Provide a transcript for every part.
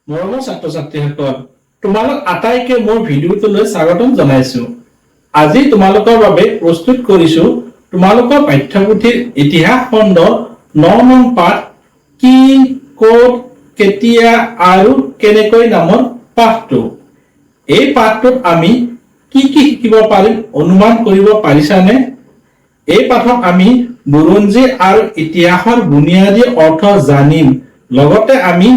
মৰমৰ ছাত্ৰ-ছাত্ৰীসকল, তোমালোক আটাইকে মোৰ ভিডিঅ'টোলৈ স্বাগতম জনাইছো। আজি তোমালোকৰ বাবে প্ৰস্তুত কৰিছো তোমালোকৰ পাঠ্যপুথিৰ ইতিহাস খণ্ডৰ 9 নং পাঠ "কি, ক'ত, কেতিয়া আৰু কেনেকৈ" নামৰ পাঠটো। এই পাঠটোত আমি কি কি শিকিব পাৰিম, অনুমান কৰিব পাৰিছানে? এই পাঠত আমি বুৰঞ্জী আৰু ইতিহাসৰ বুনিয়াদী অৰ্থ জানিম। লগতে আমি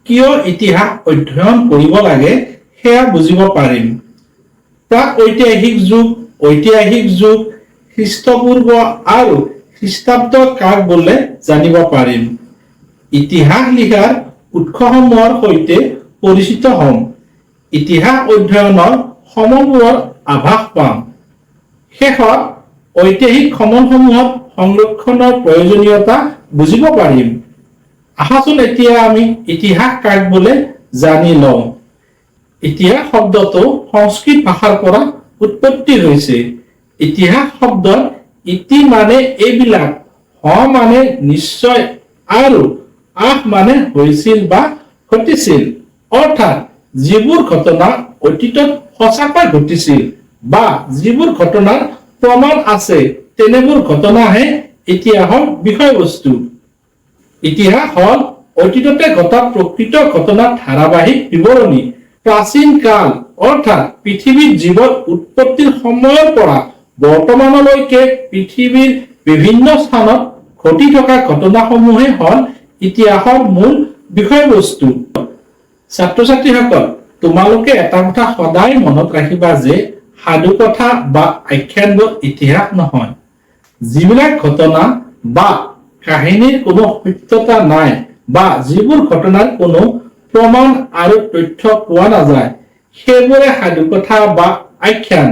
কিয় ইতিহাস অধ্যয়ন কৰিব লাগে, সেয়া বুজিব পাৰিম। প্ৰাক ঐতিহাসিক যুগ, ঐতিহাসিক যুগ, খ্ৰীষ্টপূৰ্ব আৰু খ্ৰীষ্টাব্দ কাক বোলে জানিব পাৰিম। ইতিহাস লিখাৰ উৎসসমূহৰ সৈতে পৰিচিত হ'ম। ইতিহাস অধ্যয়নৰ সমলবোৰৰ আভাস পাম। শেষত ঐতিহাসিক সমলসমূহৰ সংৰক্ষণৰ প্ৰয়োজনীয়তা বুজিব পাৰিম। আহাচোন, এতিয়া আমি ইতিহাস কাক বোলে জানি লওঁ। ইতিহাস শব্দটো সংস্কৃত ভাষাৰ পৰা উৎপত্তি হৈছে। ইতিহাস শব্দৰ ইতি মানে এইবিলাক, হ মানে নিশ্চয় আৰু আহ মানে হৈছিল বা ঘটিছিল। অৰ্থাৎ যিবোৰ ঘটনা অতীতত সঁচাকৈ ঘটিছিল বা যিবোৰ ঘটনাৰ প্ৰমাণ আছে, তেনেবোৰ ঘটনাহে ইতিহাসৰ বিষয়বস্তু। ইতিহাস হ'ল অতীততে ঘটা প্ৰকৃত ঘটনাৰ ধাৰাবাহিক বিৱৰণী। প্ৰাচীন কাল, অৰ্থাৎ পৃথিৱীত জীৱৰ উৎপত্তিৰ সময়ৰ পৰা বৰ্তমানলৈকে পৃথিৱীৰ বিভিন্ন স্থানত ঘটি থকা ঘটনাসমূহে হ'ল ইতিহাসৰ মূল বিষয়বস্তু। ছাত্ৰ ছাত্ৰীসকল, তোমালোকে এটা কথা সদায় মনত ৰাখিবা যে সাধুকথা বা আখ্যানবোৰ ইতিহাস নহয়। যিবিলাক ঘটনা বা কাহিনীৰ কোনো সত্যতা নাই বা যিবোৰ ঘটনাৰ কোনো প্ৰমাণ আৰু তথ্য পোৱা নাযায়, সেইবোৰে সাধুকথা বা আখ্যান।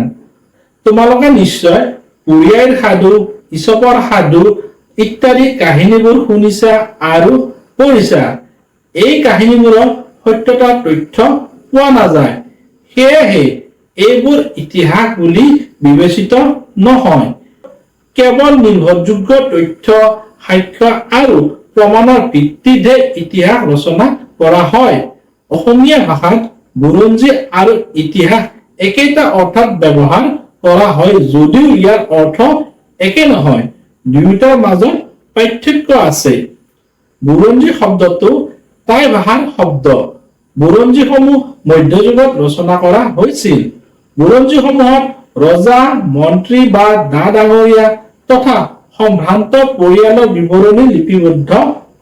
তোমালোকে নিশ্চয় বুঢ়ী আইৰ সাধু, ইছপৰ সাধু ইত্যাদি কাহিনীবোৰ শুনিছা আৰু পঢ়িছা। এই কাহিনীবোৰৰ সত্যতাৰ তথ্য পোৱা নাযায়। সেয়েহে এইবোৰ ইতিহাস বুলি বিবেচিত নহয়। কেৱল নিৰ্ভৰযোগ্য তথ্য, সাক্ষ্য আৰু প্ৰমাণৰ ভিত্তিতহে ইতিহাস ৰচনা কৰা হয়। অসমীয়া ভাষাত বুৰঞ্জী আৰু ইতিহাস একেটা অৰ্থত ব্যৱহাৰ কৰা হয় যদিও ইয়াৰ অৰ্থ একে নহয়। দুয়োটাৰ মাজত পাৰ্থক্য আছে। বুৰঞ্জী শব্দটো টাই ভাষাৰ শব্দ। বুৰঞ্জীসমূহ মধ্যযুগত ৰচনা কৰা হৈছিল। বুৰঞ্জীসমূহত ৰজা, মন্ত্ৰী বা ডা ডাঙৰীয়া তথা সম্ভ্ৰান্ত পৰিয়ালৰ বিৱৰণী লিপিবদ্ধ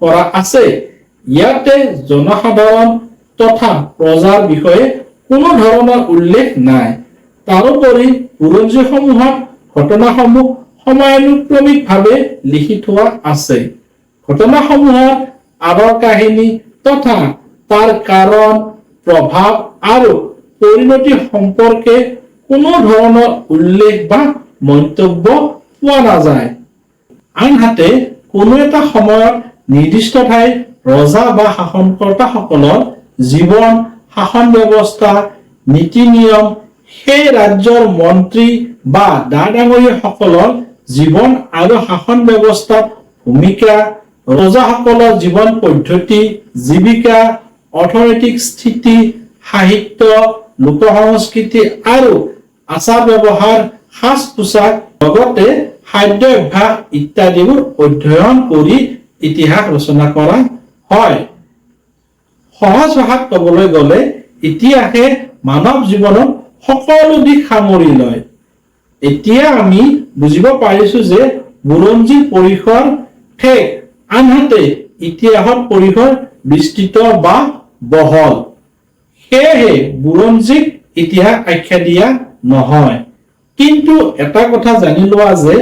কৰা আছে। ইয়াতে জনসাধাৰণ তথা প্ৰজাৰ বিষয়ে কোনো ধৰণৰ উল্লেখ নাই। তাৰোপৰি বুৰঞ্জীসমূহত ঘটনাসমূহ সময়ানুক্ৰমিকভাৱে লিখি থোৱা আছে। ঘটনাসমূহৰ আঁৰৰ কাহিনী তথা তাৰ কাৰণ, প্ৰভাৱ আৰু পৰিণতি সম্পৰ্কে কোনো ধৰণৰ উল্লেখ বা মন্তব্য পোৱা নাযায়। আনহাতে কোনো এটা সময়ত নিৰ্দিষ্ট ঠাইৰ ৰজা বা শাসনকৰ্তাসকলৰ জীৱন, শাসন ব্যৱস্থা, নীতি নিয়ম, সেই ৰাজ্যৰ মন্ত্ৰী বা ডা ডাঙৰীয়াসকলৰ জীৱন আৰু শাসন ব্যৱস্থাত ভূমিকা, ৰজাসকলৰ জীৱন পদ্ধতি, জীৱিকা, অৰ্থনৈতিক স্থিতি, সাহিত্য, লোক সংস্কৃতি আৰু আচাৰ ব্যৱহাৰ, সাজ পোছাক, লগতে খাদ্যাভ্যাস ইত্যাদিবোৰ অধ্যয়ন কৰি ইতিহাস ৰচনা কৰা হয়। সহজ ভাষাত কবলৈ গলে ইতিহাসে মানৱ জীৱনৰ সকলো দিশ সামৰি লয়। এতিয়া আমি বুজিব পাৰিছো যে বুৰঞ্জীৰ পৰিসৰ ঠেক, আনহাতে ইতিহাসৰ পৰিসৰ বিস্তৃত বা বহল। সেয়েহে বুৰঞ্জীক ইতিহাস আখ্যা দিয়া নহয়। কিন্তু এটা কথা জানি লোৱা যে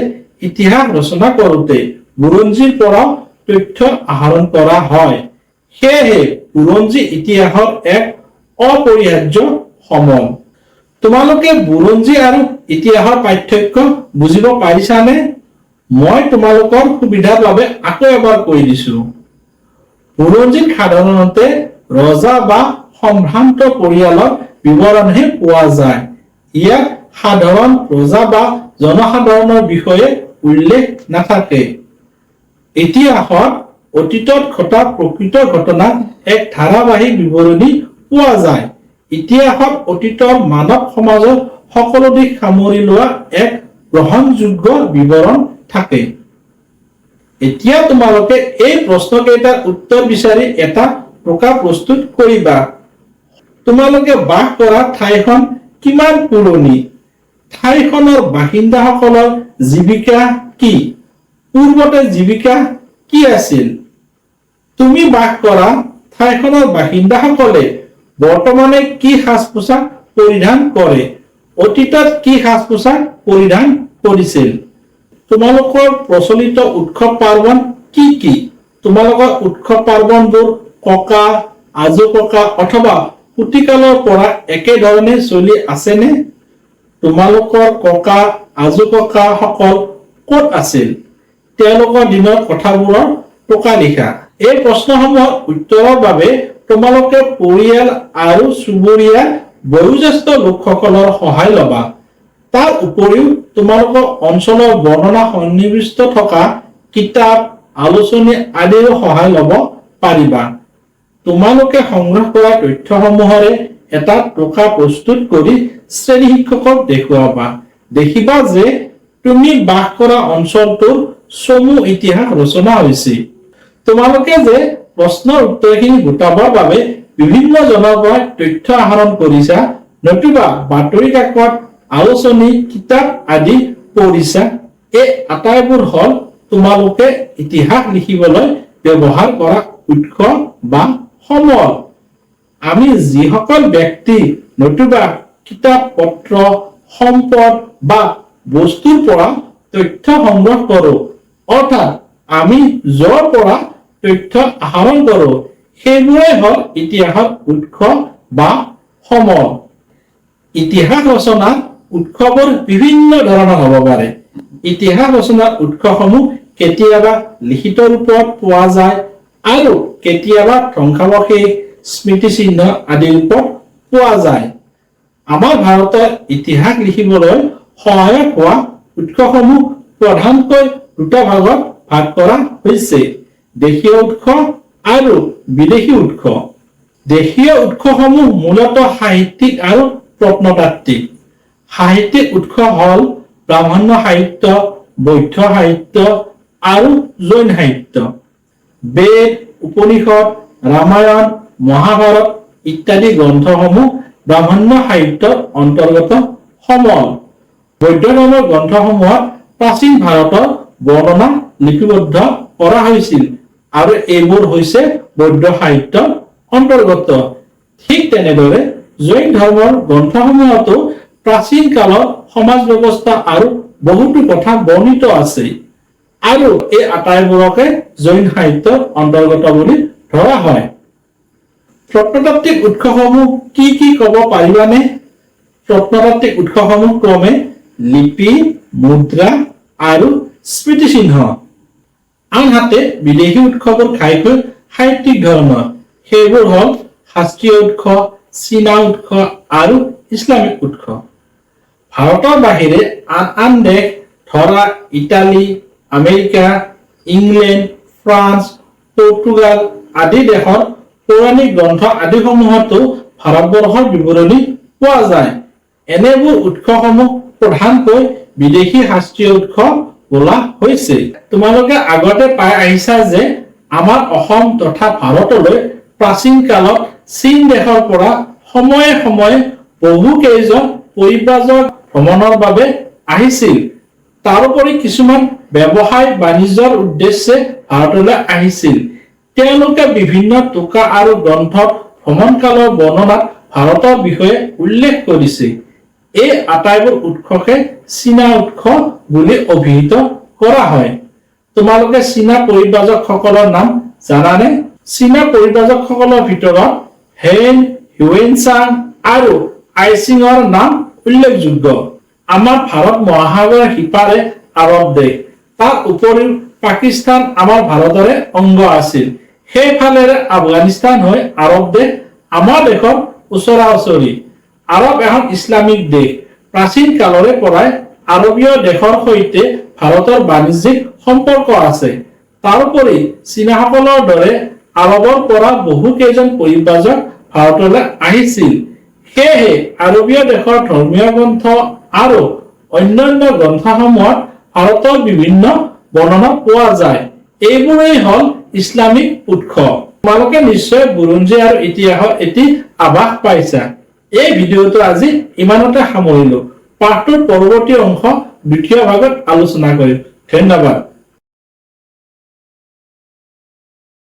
ইতিহাস ৰচনা কৰোঁতে বুৰঞ্জীৰ পৰাও তথ্য আহৰণ কৰা হয়। সেয়েহে বুৰঞ্জী ইতিহাসৰ এক অপৰিহাৰ্য সমল। তোমালোকে বুৰঞ্জী আৰু ইতিহাসৰ পাৰ্থক্য বুজিব পাৰিছানে? মই তোমালোকৰ সুবিধাৰ বাবে আকৌ এবাৰ কৈ দিছো। বুৰঞ্জীত সাধাৰণতে ৰজা বা সম্ভ্ৰান্ত পৰিয়ালৰ বিৱৰণহে পোৱা যায়। ইয়াত সাধাৰণ প্ৰজা বা জনসাধাৰণৰ বিষয়ে উল্লেখ নাথাকে। ইতিহাসত অতীতত ঘটা প্ৰকৃত ঘটনাৰ এক ধাৰাবাহিক বিৱৰণী পোৱা যায়। ইতিহাসত অতীতৰ মানৱ সমাজৰ সকলো দিশ সামৰি লোৱা এক গ্ৰহণযোগ্য বিৱৰণ থাকে। এতিয়া তোমালোকে এই প্ৰশ্নকেইটাৰ উত্তৰ বিচাৰি এটা টোকা প্ৰস্তুত কৰিবা। তোমালোকে বাস কৰা ঠাইখন কিমান পুৰণি? ঠাইখনৰ বাসিন্দাসকলৰ জীৱিকা কি? পূৰ্বতে জীৱিকা কি আছিল? তুমি বাস কৰা ঠাইখনৰ বাসিন্দাসকলে বৰ্তমানে কি সাজ পোছাক পৰিধান কৰে? অতীতত কি সাজ পোছাক পৰিধান কৰিছিল? তোমালোকৰ প্ৰচলিত উৎসৱ পাৰ্বণ কি কি? তোমালোকৰ উৎসৱ পাৰ্বণবোৰ ককা, আজো ককা অথবা পুতিকালৰ পৰা একেধৰণে চলি আছেনে? তোমালোকৰ ককা, আজো ককাসকল ক'ত আছিল? তেওঁলোকৰ দিনৰ কথাবোৰৰ টোকা লিখা। এই প্ৰশ্নসমূহৰ উত্তৰৰ বাবে তোমালোকে পৰিয়াল আৰু চুবুৰীয়া বয়োজ্যেষ্ঠ লোকসকলৰ সহায় লবা। তাৰ উপৰিও তোমালোকৰ অঞ্চলৰ বৰ্ণনা সন্নিৱিষ্ট থকা কিতাপ, আলোচনী আদিৰো সহায় লব পাৰিবা। তোমালোকে সংগ্ৰহ কৰা তথ্যসমূহৰে এটা টোকা প্ৰস্তুত কৰি শ্ৰেণী শিক্ষকক দেখুৱাবা। দেখিবা যে তুমি বাস কৰা অঞ্চলটোৰ চমু ইতিহাস ৰচনা হৈছে। তোমালোকে যে প্ৰশ্নৰ উত্তৰখিনি গোটাবৰ বাবে বিভিন্ন জনৰ পৰা তথ্য আহৰণ কৰিছা নতুবা বাতৰি কাকত, আলোচনী, কিতাপ আদি পঢ়িছা, এই আটাইবোৰ হল তোমালোকে ইতিহাস লিখিবলৈ ব্যৱহাৰ কৰা উৎস বা সমল। আমি যিসকল ব্যক্তি নতুবা কিতাপ পত্ৰ, সম্পদ বা বস্তুৰ পৰা তথ্য সংগ্ৰহ কৰো, অৰ্থাৎ আমি য'ৰ পৰা তথ্য আহৰণ কৰো, সেইবোৰেই হল ইতিহাসৰ উৎস বা সমল। ইতিহাস ৰচনাত উৎসবোৰ বিভিন্ন ধৰণৰ হ'ব পাৰে। ইতিহাস ৰচনাৰ উৎসসমূহ কেতিয়াবা লিখিত ৰূপত পোৱা যায় আৰু কেতিয়াবা ধ্বংসাৱশেষ, স্মৃতিচিহ্ন আদি ৰূপত পোৱা যায়। আমাৰ ভাৰতৰ ইতিহাস লিখিবলৈ সহায়ক হোৱা উৎসসমূহ প্ৰধানকৈ দুটা ভাগত ভাগ কৰা হৈছে, দেশীয় উৎস আৰু বিদেশী উৎস। দেশীয় উৎসসমূহ মূলতঃ সাহিত্যিক আৰু প্ৰত্নতাত্ত্বিক। সাহিত্যিক উৎস হ'ল ব্ৰাহ্মণ্য সাহিত্য, বৌদ্ধ সাহিত্য আৰু জৈন সাহিত্য। বেদ, উপনিষদ, ৰামায়ণ, মহাভাৰত ইত্যাদি গ্ৰন্থসমূহ ব্ৰাহ্মণ্য সাহিত্যৰ অন্তৰ্গত সমল। বৌদ্ধ ধৰ্মৰ গ্ৰন্থসমূহত প্ৰাচীন ভাৰতৰ বৰ্ণনা লিপিবদ্ধ কৰা হৈছিল আৰু এইবোৰ হৈছে বৌদ্ধ সাহিত্যৰ অন্তৰ্গত। ঠিক তেনেদৰে জৈন ধৰ্মৰ গ্ৰন্থসমূহতো প্ৰাচীন কালৰ সমাজ ব্যৱস্থা আৰু বহুতো কথা বৰ্ণিত আছে আৰু এই আটাইবোৰকে জৈন সাহিত্যৰ অন্তৰ্গত বুলি ধৰা হয়। প্ৰত্নতাত্ত্বিক উৎসসমূহ কি কি ক'ব পাৰিবানে? প্ৰত্নতাত্ত্বিক উৎসসমূহ ক্ৰমে লিপি, মুদ্ৰা আৰু স্মৃতিচিহ্ন। আনহাতে বিদেশী উৎসবোৰ ঘাইকৈ সাহিত্যিক ধৰণৰ। সেইবোৰ হ'ল শাস্ত্ৰীয় উৎস, চীনা উৎস আৰু ইছলামিক উৎস। ভাৰতৰ বাহিৰে আন আন দেশ ধৰা Italy, America, England, France, Portugal আদি দেশৰ পৌৰাণিক গ্ৰন্থ আদিসমূহতো ভাৰতবৰ্ষৰ বিৱৰণী পোৱা যায়। এনেবোৰ উৎসসমূহ প্ৰধানকৈ বিদেশী শাস্ত্ৰীয় উৎস বোলা হৈছে। তোমালোকে আগতে পাই আহিছা যে আমাৰ অসম তথা ভাৰতলৈ প্ৰাচীন কালত চীন দেশৰ পৰা সময়ে সময়ে বহু কেইজন পৰিব্ৰাজক ভ্ৰমণৰ বাবে আহিছিল। তাৰোপৰি কিছুমান ব্যৱসায় বাণিজ্যৰ উদ্দেশ্যে ভাৰতলৈ আহিছিল। তেওঁলোকে বিভিন্ন টোকা আৰু গ্ৰন্থত ভ্ৰমণকালৰ বৰ্ণনাত ভাৰতৰ বিষয়ে উল্লেখ কৰিছে। এই আটাইবোৰ উৎসকে চীনা উৎস বুলি অভিহিত কৰা হয়। তোমালোকে চীনা পৰিব্ৰাজকসকলৰ নাম জানানে? চীনা পৰিব্ৰাজকসকলৰ ভিতৰত হেন, হিউৱেনচাং আৰু আইচিঙৰ নাম উল্লেখযোগ্য। আমাৰ ভাৰত মহাসাগৰৰ সিপাৰে আৰৱ দেশ, তাৰ উপৰিও পাকিস্তান আমাৰ ভাৰতৰে অংগ আছিল। সেইফালেৰে আফগানিস্তান হৈ আৰৱ দেশ আমাৰ দেশৰ ওচৰা ওচৰি। আৰৱ এখন ইছলামিক দেশ। প্ৰাচীন কালৰে পৰাই আৰবীয় দেশৰ সৈতে ভাৰতৰ বাণিজ্যিক সম্পৰ্ক আছে। তাৰোপৰি চীনাসকলৰ দৰে আৰৱৰ পৰা বহু কেইজন পৰিব্ৰাজক ভাৰতলৈ আহিছিল। সেয়েহে আৰবীয় দেশৰ ধৰ্মীয় গ্ৰন্থ আৰু অন্যান্য গ্ৰন্থসমূহত ভাৰতৰ বিভিন্ন বৰ্ণনা পোৱা যায়। এইবোৰেই হ'ল ইছলামিক উৎস। তোমালোকে নিশ্চয় বুৰঞ্জী আৰু ইতিহাসৰ এটি আভাস পাইছা। এই ভিডিঅ'টো আজি ইমানতে সামৰিলো। পাঠটোৰ পৰৱৰ্তী অংশ দ্বিতীয় ভাগত আলোচনা কৰিম। ধন্যবাদ।